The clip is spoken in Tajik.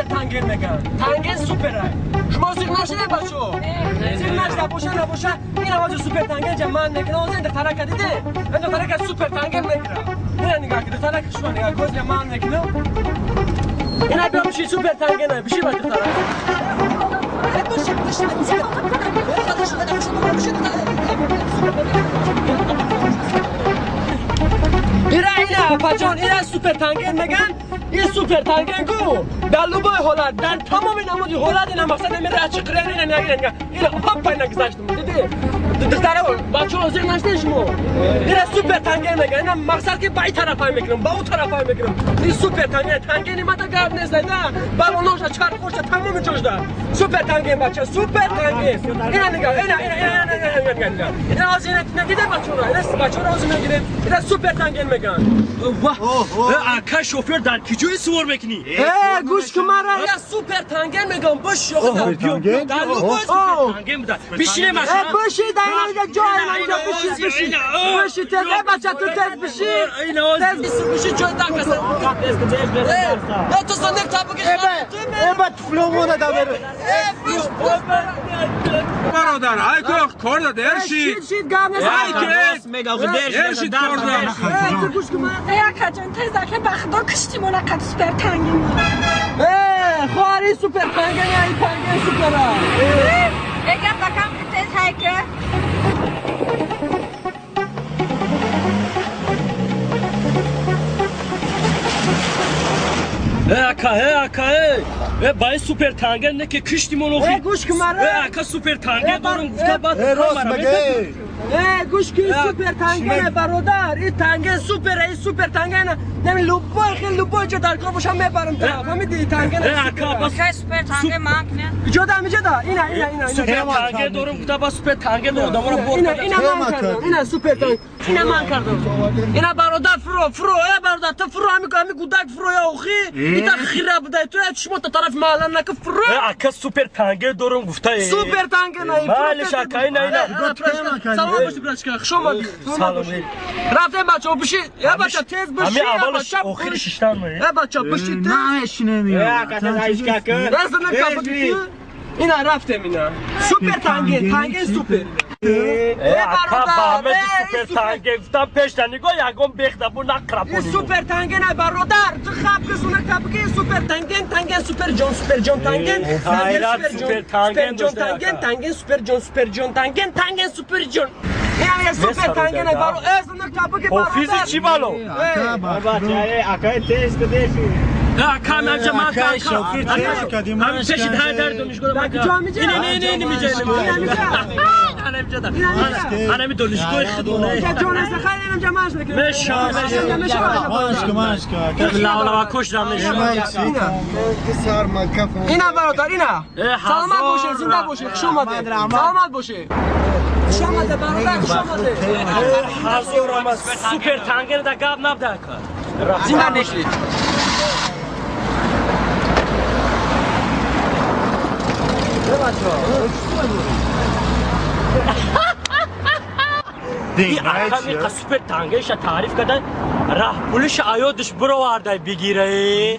Танген меган. Танген супер ай. Шумо зиқ нашиде бачо? Зиқ нашида боша набоша, ин авази супер танген ҷа ман мекунам. Оз ин тарака диде? Ин тарака супер танген мекунам. Ина нигоҳ кун, тарака шумо нигоҳ кун, ҷа ман мекунам. Ина биё биши супер танген ай, биши бачо тарака. Биши, биши, биши. Ира ина паҷон, ина супер танген меган. Ин супер танген ку дар любой ҳолат, дар тамоми намуди ҳолат ина мақсад намера чиқирен ина нагирен. Ина хоппа ина гузаштум. Диди? Духтара бачаҳо зиқ нашдед шумо. Ина супер танген меган. Ина мақсад ки ба ин тарафай мекунам, ба ӯ тарафай мекунам. Ин супер танген, тангени мада гап нест, на. Балоношда, чархошда, тамоми ҷошда. Супер танген бача, супер танген. Ина нигоҳ, ина ина ина ина ина ина. Ина ҳозир ина надида бачаҳоро. Ина бачаҳоро ҳозир мегирем. Ина супер танген меган. Ваҳ! Ака шофёр дар куҷое сувор мекунӣ? Э, гӯш кун мара, я супер танген мегам, бош ёхта. Дар любой супер танген буда. Бишине машина. Э, биши, дар инҷа ҷой, инҷа биши, биши. Биши тез, э бача ту тез биши. Тез биши ҷой дар каса. Э, ту сонек табуки. Э, ба туфломона да бер. Э, биш. Бародар, ай ку кор да дерши. Шид, шид гап нест. Ай ки дерши кор да. Э, ту гӯш кун мара. Э, акаҷон, тез ака ба худо кишти мона қад супер танген. Э, хоҳари супер танген, ай танген супера. Э, гап акам тез ҳайка. Э, ака, э, ака, э. Э, ба ин супер танген не ки кишти мон охи. Э, гӯш кун мара. Э, ака супер танген дорум, гуфта баъд Э, рост меге. Э, гӯш кун, супер танген бародар. Ин танген супер, ин супер танген. Нами любой хел любой ҷо дар кор бошам мебарам та. Фаҳмидӣ? Танген. Э, ака, бас Хай супер танген ман кунем. Иҷо да, иҷо да. Ина, ина, ина, ина. Супер танген дорум, гуфта бас супер танген одаморо бор Ина, ина ман кардам. Ина супер танген. Ина ман кардам. Ина бародар фуро, фуро, э бародар, ту фуро, ҳами ҳами гудак фуро я охи. Ита хира будай ту, шумо та тарафи маҳалла нака фуро. Э, ака супер танген дорум гуфта. Супер танген ай. Малиш ака, ина, ина. Салом боши брачка, хуш омадӣ. Салом. Рафтем бачаҳо, биши. Э бача тез биши. Ҳами аввалаш охири шиштан ме. Э бача биши тез. Намешинем. Э, ака тез айшка кун. Раз на капа. Ина рафтем ина. Супер танген, танген супер. Э, ака ба супер танген гуфтам пешта нигоҳ ягон бехда бу нақрапонӣ. Супер танген ай бародар, ту хаб кисуна капки супер танген, танген супер ҷон, супер ҷон танген, хайрат супер танген, ҷон танген, танген супер ҷон, супер ҷон танген, танген супер ҷон. Ина супер танген ай баро, э зуна капки бародар. Ҳофизи чӣ бало? Бача, э, ака тез кудеши. Ака ман ман ҳамин пеши дар дар донишгоҳ ман. Ина не не не миҷа ана миҷа да. Ана ми донишгоҳи худона. Ҷон аст хайр инам ҷамъаш мекунем. Меша, меша. Машка, машка. Лавлава кушдам меша. Ина бародар, ина. Саломат бошед, зинда бошед, хуш омадед. Саломат бошед. Хуш омадед бародар, хуш омадед. Ҳазор омад супер танген да гап набда ака. Зинда бошед. Ин ака миқа супер тангеша таъриф карда, раҳпулиша аёдиш бировардай бигирае.